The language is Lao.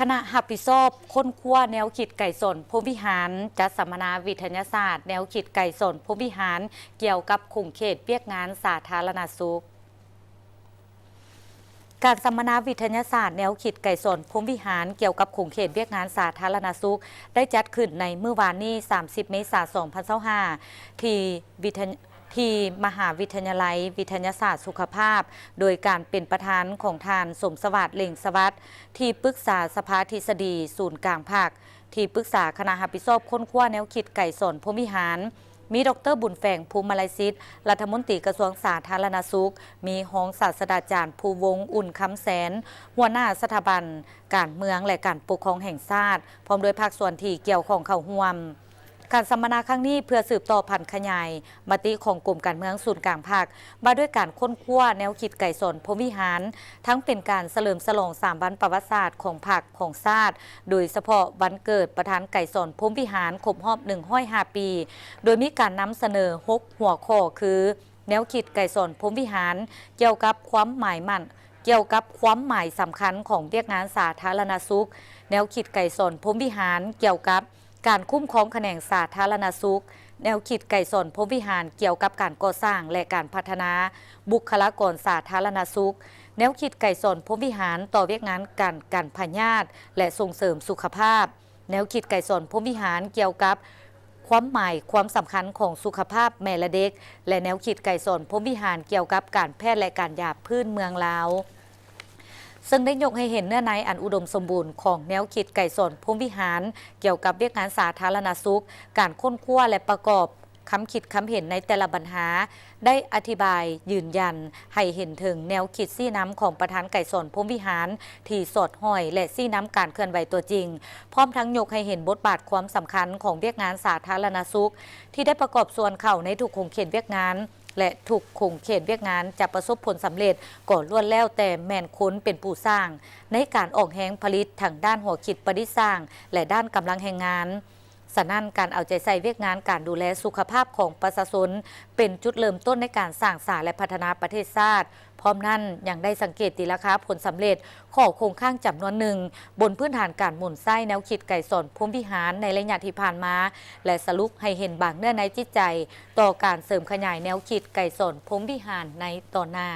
ຄະນະຮັບຜິດຊອບຄົ້ນຄວ້າແນວຄິດໄກສອນພົມວິຫານ ຈັດສຳມະນາວິທະຍາສາດແນວຄິດໄກສອນພົມວິຫານ ກ່ຽວກັບຂົງເຂດວຽກງານສາທາລະນະສຸກ. ການສຳມະນາວິທະຍາສາດແນວຄິດໄກສອນພົມວິຫານ ກ່ຽວກັບຂົງເຂດວຽກງານສາທາລະນະສຸກ ໄດ້ຈັດຂຶ້ນໃນມື້ວານນີ້ ສາມສິບ ເມສາ ສອງພັນຊາວຫ້າ ທີ່ວິທະຍ- ທີ່ມະຫາວິທະຍາໄລວິທະຍາສາດສຸຂະພາບ ໂດຍການເປັນປະທານຂອງທ່ານ ສົມສະຫວາດ ເລັ່ງສະຫວັດ ທີ່ປຶກສາສະພາທິດສະດີສູນກາງພັກ, ທີ່ປຶກສາຄະນະຮັບຜິດຊອບຄົ້ນຄວ້າແນວຄິດໄກສອນພົມວິຫານ, ມີ ດອກເຕີ ບຸນແຝງ ພູມມະໄລສິດ ລັດຖະມົນຕີກະຊວງສາທາລະນະສຸກ, ມີຮອງສາດສະດາຈານ ພູວົງ ອຸ່ນຄຳແສນ ຫົວໜ້າສະຖາບັນການເມືອງ ແລະ ການປົກຄອງແຫ່ງຊາດ ພ້ອມດ້ວຍພາກສ່ວນທີ່ກ່ຽວຂ້ອງເຂົ້າຮ່ວມ. ການສຳມະນາຄັ້ງນີ້ເພື່ອສືບຕໍ່ຜັນຂະຫຍາຍມະຕິຂອງກົມການເມືອງສູນກາງພັກ ວ່າດ້ວຍການຄົ້ນຄວ້າແນວຄິດໄກສອນພົມວິຫານ, ທັງເປັນການສະເຫຼີມສະຫຼອງສາມວັນປະຫວັດສາດຂອງພັກຂອງຊາດ, ໂດຍສະເພາະວັນເກີດປະທານໄກສອນພົມວິຫານຄົບຮອບໜຶ່ງຮ້ອຍຫ້າປີ, ໂດຍມີການນຳສະເໜີຫົກຫົວຂໍ້ຄື ແນວຄິດໄກສອນພົມວິຫານກ່ຽວກັບຄວາມໝາຍໝັ້ນ ກ່ຽວກັບຄວາມໝາຍສຳຄັນຂອງວຽກງານສາທາລະນະສຸກ, ແນວຄິດໄກສອນພົມວິຫານກ່ຽວກັບການຄຸ້ມຄອງຂະແໜງສາທາລະນະສຸກ, ແນວຄິດໄກສອນພົມວິຫານກ່ຽວກັບການກໍ່ສ້າງ ແລະ ການພັດທະນາບຸກຄະລາກອນສາທາລະນະສຸກ, ແນວຄິດໄກສອນພົມວິຫານຕໍ່ວຽກງານການກັນພະຍາດ ແລະ ສົ່ງເສີມສຸຂະພາບ, ແນວຄິດໄກສອນພົມວິຫານກ່ຽວກັບຄວາມໝາຍຄວາມສຳຄັນຂອງສຸຂະພາບແມ່ ແລະ ເດັກ ແລະ ແນວຄິດໄກສອນພົມວິຫານກ່ຽວກັບການແພດ ແລະ ການຢາພື້ນເມືອງລາວ. ເຊິ່ງໄດ້ຍົກໃຫ້ເຫັນເນື້ອໃນອັນອຸດົມສົມບູນຂອງແນວຄິດໄກສອນພົມວິຫານກ່ຽວກັບວຽກງານສາທາລະນະສຸກ, ການຄົ້ນຄວ້າ ແລະ ປະກອບຄຳຄິດຄຳເຫັນໃນແຕ່ລະບັນຫາ, ໄດ້ອະທິບາຍຢືນຢັນໃຫ້ເຫັນເຖິງແນວຄິດຊີ້ນຳຂອງປະທານໄກສອນພົມວິຫານທີ່ສອດຫ້ອຍ ແລະ ຊີ້ນຳການເຄື່ອນໄຫວຕົວຈິງ, ພ້ອມທັງຍົກໃຫ້ເຫັນບົດບາດຄວາມສຳຄັນຂອງວຽກງານສາທາລະນະສຸກ ທີ່ໄດ້ປະກອບສ່ວນເຂົ້າໃນທຸກຂົງເຂດວຽກງານ ແລະ ທຸກຂົງເຂດວຽກງານຈະປະສົບຜົນສຳເລັດກໍລ້ວນແລ້ວແຕ່ແມ່ນຄົນເປັນຜູ້ສ້າງ ໃນການອອກແຮງຜະລິດທັງດ້ານຫົວຄິດປະດິດສ້າງ ແລະ ດ້ານກຳລັງແຮງງານ. ສະນັ້ນ, ການເອົາໃຈໃສ່ວຽກງານການດູແລສຸຂະພາບຂອງປະຊາຊົນ ເປັນຈຸດເລີ່ມຕົ້ນໃນການສ້າງສາ ແລະ ພັດທະນາປະເທດຊາດ. ພ້ອມນັ້ນ, ຍັງໄດ້ສັງເກດຕີລາຄາຜົນສຳເລັດຂໍ້ຄົງຄ້າງຈຳນວນໜຶ່ງ ບົນພື້ນຖານການໝູນໃຊ້ແນວຄິດໄກສອນພົມວິຫານໃນໄລຍະທີ່ຜ່ານມາ ແລະ ສະຫຼຸບໃຫ້ເຫັນບາງເນື້ອໃນຈິດໃຈຕໍ່ການເສີມຂະຫຍາຍແນວຄິດໄກສອນພົມວິຫານໃນຕອນໜ້າ.